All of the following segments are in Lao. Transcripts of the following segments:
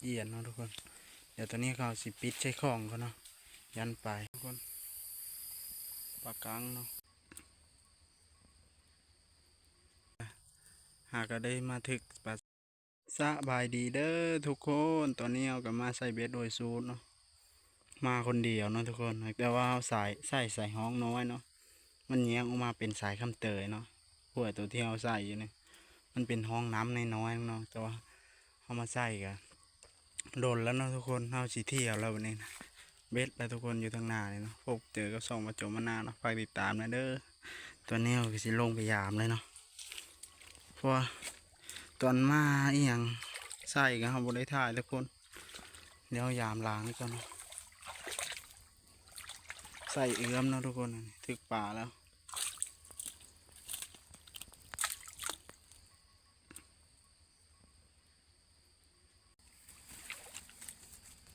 ອຽນເນາະທຸກຄົນ. ດຽວຕອນນີ້ເຂົາຊິປິດໃສ່ຂອງກ່ອນເນາະ ຢ້ານປາຍທຸກຄົນ. ປາກັງເນາະ ຫາກະໄດ້ມາຖືກປາ. ສະບາຍດີເດີທຸກຄົນ, ຕອນນີ້ເຮົາກະມາໃສ່ເບັດໂດຍສູດເນາະ ມາຄົນດຽວເນາະທຸກຄົນ. ແຕ່ວ່າເຮົາໃສ່ ໃສ່ ໃສ່ຮ່ອງນ້ອຍເນາະ ມັນແຍກອອກມາເປັນສາຍຄຳເຕີຍເນາະ. ຫ້ວຍໂຕທີ່ເຮົາໃສ່ຢູ່ນີ້ ມັນເປັນຮ່ອງນ້ຳນ້ອຍໆເນາະ, ແຕ່ວ່າເຮົາມາໃສ່ກະດົນແລ້ວເນາະທຸກຄົນ. ເຮົາຊິທ່ຽວແລ້ວບັດນີ້ນະ ເບັດແລ້ວທຸກຄົນ ຢູ່ທາງໜ້ານີ້ເນາະ. ພົບເຈີກັບຊ່ອງບ່າວໂຈມມະນາເນາະ ຝາກຕິດຕາມແດ່ເດີ. ຕອນນີ້ເຮົາກະຊິລົງໄປຢາມເລີຍເນາະ ເພາະວ່າຕອນມາອີ່ຫຍັງໃສ່ກະເຮົາບໍ່ໄດ້ຖ່າຍທຸກຄົນ. ດຽວຢາມລ້າງນີ້ກ່ອນເນາະ ໃສ່ເອື້ອມເນາະທຸກຄົນ. ຖືກປາແລ້ວ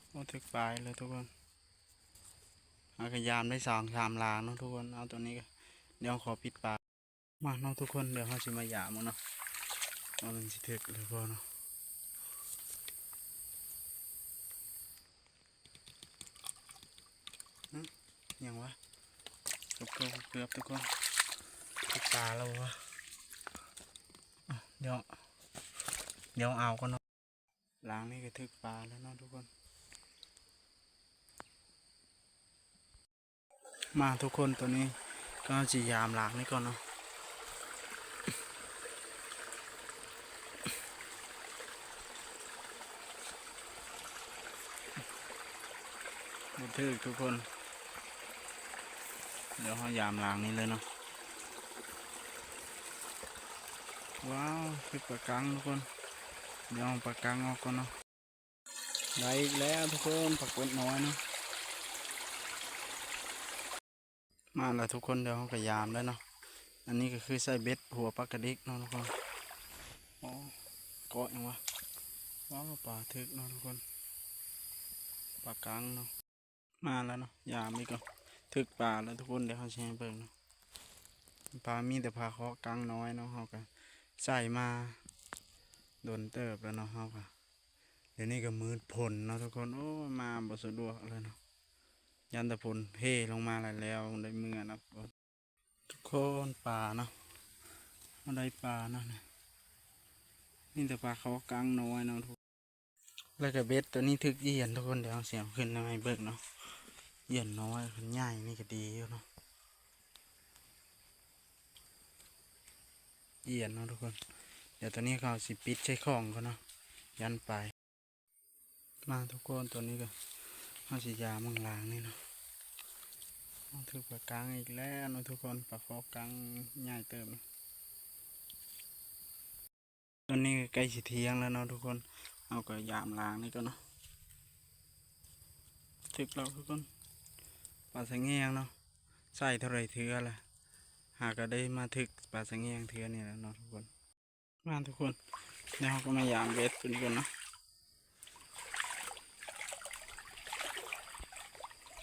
ໂອ້ ຖືກປາອີກແລ້ວທຸກຄົນ. ເຮົາກະຢາມໄດ້ສອງສາມລ້າງເນາະທຸກຄົນ. ເອົາ ຕອນນີ້ກະດຽວຂໍປິດປາ ມາເນາະທຸກຄົນ, ດຽວເຮົາຊິມາຢາມເບິ່ງເນາະ ວ່າມັນຊິຖືກຫຼືບໍ່ເນາະ. ຫຶ ຫຍັງວະ ເກືອບໆ ເກືອບທຸກຄົນ ຖືກປາແລ້ວວະ. ອ່ະ ດຽວ ດຽວເອົາກ່ອນເນາະ. ລ້າງນີ້ກະຖືກປາແລ້ວເນາະທຸກຄົນ. ມາທຸກຄົນ, ຕອນນີ້ກະຊິຢາມລ້າງນີ້ກ່ອນເນາະ. ບໍ່ຖືກທຸກຄົນ, ດຽວເຮົາຢາມລ້າງນີ້ເລີຍເນາະ. ວ້າວ ຖືກປາກັງທຸກຄົນ, ດຽວເອົາປາກັງອອກກ່ອນເນາະ. ໄດ້ອີກແລ້ວທຸກຄົນ ປາກົດນ້ອຍເນາະ. ມາແລ້ວທຸກຄົນ, ດຽວເຮົາກະຢາມແລ້ວເນາະ. ອັນນີ້ກະຄືໃສ່ເບັດຫົວປາກະດິກເນາະທຸກຄົນ. ອໍ ເກາະຫຍັງວະ. ວ້າວ ປາຖືກເນາະທຸກຄົນ, ປາກັງເນາະ. ມາແລ້ວເນາະ, ຢາມອີກກ່ອນ. ຖືກປາແລ້ວທຸກຄົນ, ດຽວເຮົາຊິໃຫ້ເບິ່ງເນາະ. ປາມີແຕ່ປາເຄາະກັງນ້ອຍເນາະ, ເຮົາກະໃສ່ມາດົນເຕີບແລ້ວເນາະ. ເຮົາກະ ດຽວນີ້ກະມືດຝົນເນາະທຸກຄົນ. ໂອ້ຍ ມາບໍ່ສະດວກເລີຍເນາະ, ຢ້ານແຕ່ຝົນເທລົງມາຫຼາຍແລ້ວໄດ້ເມືອເນາະ. ທຸກຄົນ ປາເນາະ, ເຮົາໄດ້ປາເນາະ. ນີ້ ມີແຕ່ປາເຄາະກັງນ້ອຍເນາະທຸກຄົນ. ແລ້ວກະເບັດໂຕນີ້ຖືກຢຽນທຸກຄົນ, ດຽວເຮົາຊິເອົາຂຶ້ນມາໃຫ້ເບິ່ງເນາະ. ຢຽນນ້ອຍ ຄັນໃຫຍ່ນີ້ກະດີຢູ່ເນາະ. ຢຽນເນາະທຸກຄົນ, ດຽວໂຕນີ້ເຂົາຊິປິດໃສ່ຂອງກ່ອນເນາະ ຢ້ານປາຍ. ມາທຸກຄົນ, ຕອນນີ້ກະເຮົາຊິຢາມເບິ່ງລ້າງນີ້ເນາະ. ຖືກປາກັງອີກແລ້ວເນາະທຸກຄົນ, ປາເຄາະກັງໃຫຍ່ເຕີບ. ຕອນນີ້ກະໃກ້ຊິທ່ຽງແລ້ວເນາະທຸກຄົນ, ເຮົາກະຢາມລ້າງນີ້ກ່ອນເນາະ. ຖືກແລ້ວທຸກຄົນ, ປາສະແງງເນາະ. ໃສ່ເທົ່າໃດເທື່ອລະ ຫາກະໄດ້ມາຖືກປາສະແງງເທື່ອນີ້ແຫຼະເນາະທຸກຄົນ. ມາທຸກຄົນ, ແລ້ວເຮົາກະມາຢາມເບັດໂຕນີ້ກ່ອນເນາະ.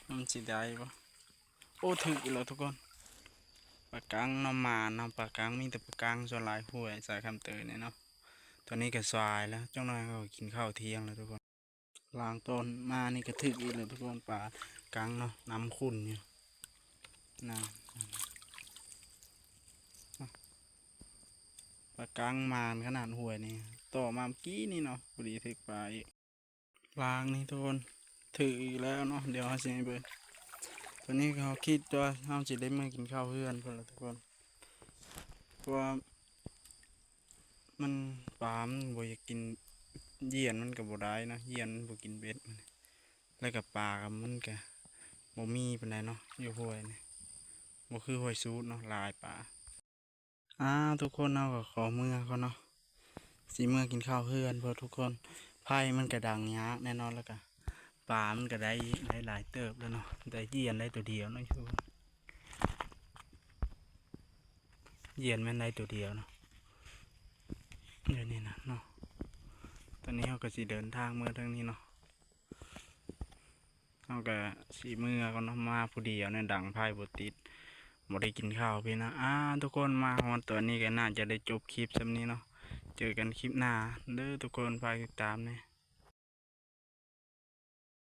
ມັນຊິໄດ້ບໍ່? ໂອ້ ຖືກອີກແລ້ວທຸກຄົນ, ປາກັງເນາະ. ມານເນາະ ປາກັງ, ມີແຕ່ປາກັງສ່ວນຫຼາຍ ຫ້ວຍສາຍຄຳເຕີຍນີ້ເນາະ. ຕອນນີ້ກະສາຍແລ້ວ, ຈັກໜ້ອຍເຮົາກະກິນເຂົ້າທ່ຽງແລ້ວທຸກຄົນ. ລ້າງຕອນມານີ້ກະຖືກອີກແລ້ວທຸກຄົນ, ປາກັງເນາະ, ນ້ຳຂຸ່ນຢູ່ນະ. ປາກັງມານຂະໜາດ ຫ້ວຍນີ້ ຕໍ່ມາເມື່ອກີ້ນີ້ເນາະ, ພໍດີຖືກປາອີກ. ລ້າງນີ້ທຸກຄົນ, ຖືກອີກແລ້ວເນາະ. ດຽວເຮົາຊິໃຫ້ເບິ່ງ, ຕອນນີ້ເຮົາຄິດວ່າເຮົາຊິໄດ້ເມືອກິນເຂົ້າເຮືອນພຸ້ນລະທຸກຄົນ. ເພາະວ່າມັນ ປາມັນບໍ່ຢາກກິນ, ຢຽນມັນກະບໍ່ໄດ້ເນາະ, ຢຽນມັນບໍ່ກິນເບັດ. ແລ້ວກະປາກະມັນກະບໍ່ມີປານໃດເນາະ ຢູ່ຫ້ວຍນີ້, ບໍ່ຄືຫ້ວຍສູດເນາະ ຫຼາຍປາ. ອ່າ ທຸກຄົນ, ເຮົາກະຂໍເມືອກ່ອນເນາະ, ຊິເມືອກິນເຂົ້າເຮືອນ. ເພາະທຸກຄົນ ໄຟມັນກະດັງຍາກແນ່ນອນ, ແລ້ວກະປາມັນກະໄດ້ ໄດ້ຫຼາຍເຕີບແລ້ວເນາະ, ແຕ່ຢຽນໄດ້ໂຕດຽວເນາະ. ຢຽນແມ່ນໄດ້ໂຕດຽວເນາະ ດຽວນີ້ນະເນາະ. ຕອນນີ້ເຮົາກະຊິເດີນທາງເມືອທາງນີ້ເນາະ. ເຮົາກະຊິເມືອກ່ອນເນາະ, ມາຜູ້ດຽວນີ້ ດັງໄຟບໍ່ຕິດ, ບໍ່ໄດ້ກິນເຂົ້າພີ້ນະ. ອ່າ ທຸກຄົນ, ມາຮອດຕອນນີ້ກະໜ້າຈະໄດ້ຈົບຄລິບສ່ຳນີ້ເນາະ. ເຈີກັນຄລິບໜ້າເດີທຸກຄົນ, ຝາກຕິດຕາມແດ່.